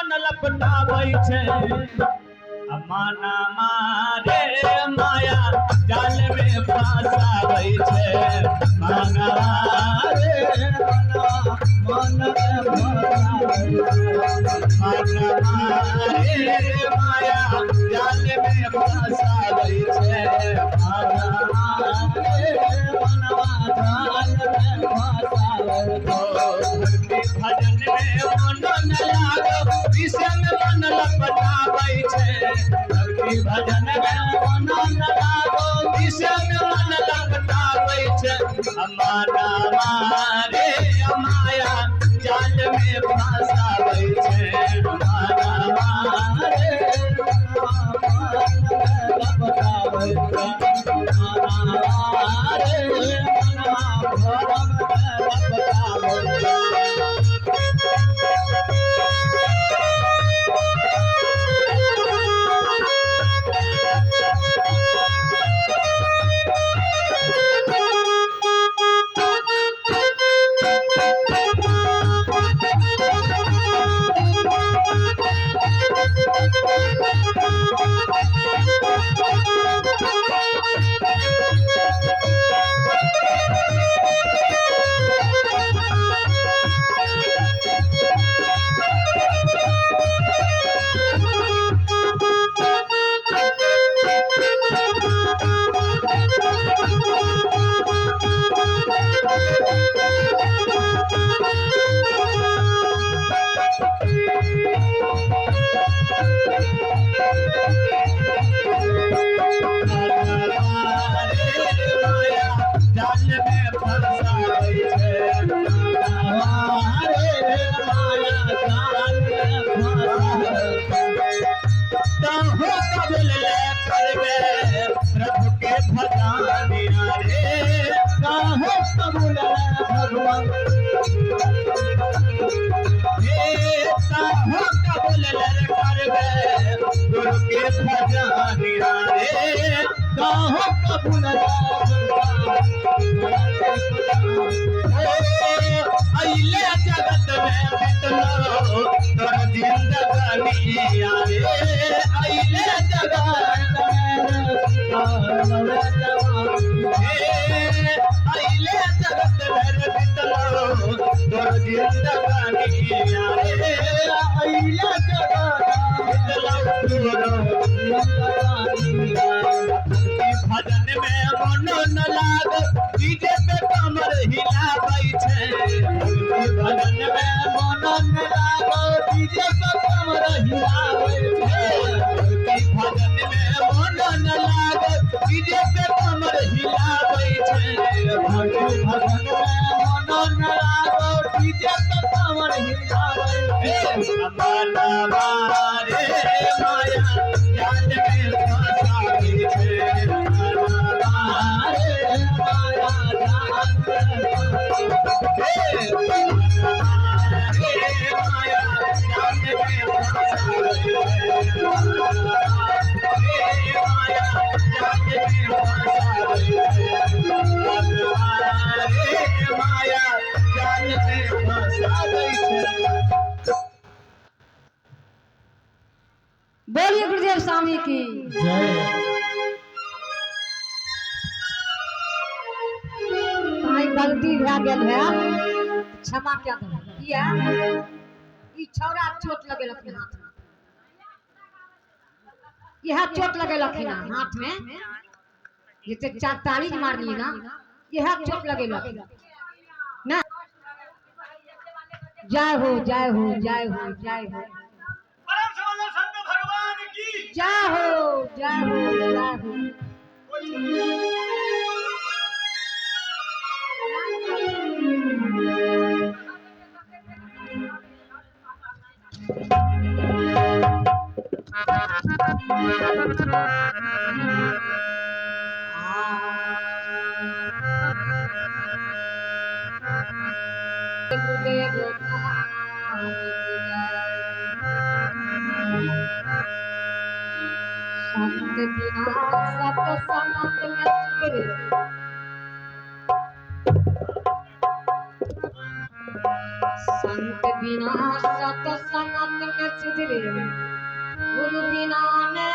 मन लपटाबै छै। माना मारे माया जाल में फंसाबै छै। माना मारे मन में फसाबै छै। माना मारे माया जाल में फंसाबै छै। माना मारे मनवा जाल में फसाबै छै। भक्ति भजन में मन न लागो, विषय में मन लपटाबै छै। भक्ति भजन में मन न लागो, विषय में मन लपटाबै छै। माना मारे माया जाल में फंसाबै छै। माना मारे मन में लपटाबै छै। माना मारे मनवा भरम में लपटाबै छै। माया जाल में फंसाबै छै। मारे माया जाल में फसाबै छै। ताहू कबूल ले करबे प्रभु के भजनिया रे। काहे कबूल भगवान हे ताहू कबूल ले करबे गुरु के भजनिया रे। काहे कबूल अइले जगत में बितलो तोर जिंदगानिया रे। अइले जगत अइले जगत में बितलो तोर जिंदगानिया रे। अइले जगत बितलो तोर भजन में मन न लाग, डीजे पे कमर हिलाबै छै। भजन में मन न लागो, डीजे पे कमर हिलाबै छै। भजन में मन न लाग, डीजे पे कमर हिलाबै छै। भजन में मन न लागो, डीजे पे कमर हिलाबै छै। माना मारे माया जाल में फंसाबै छै। मारे माया जाल में माया जाल में फंसाबै छै। माया जाल में फंसाबै छै। माया जाल में फंसाबै छै। बोलिए गुरुदेव स्वामी की जय। कहीं गलती भए गेल है क्षमा कए देबै। किया ई छौड़ा चोट लगेलखिन हाथ में, इएह चोट लगेलखिन हाथ में, जते चार ताली मारली ना, इएह चोट लगेलखिन ना। जय हो जय हो जय हो जय हो भगवान की जय हो जय हो जय हो। गुरुदेव संत बिना सतसंग में संत बिना सत्संगत में सुधरे, गुरु बिना ने।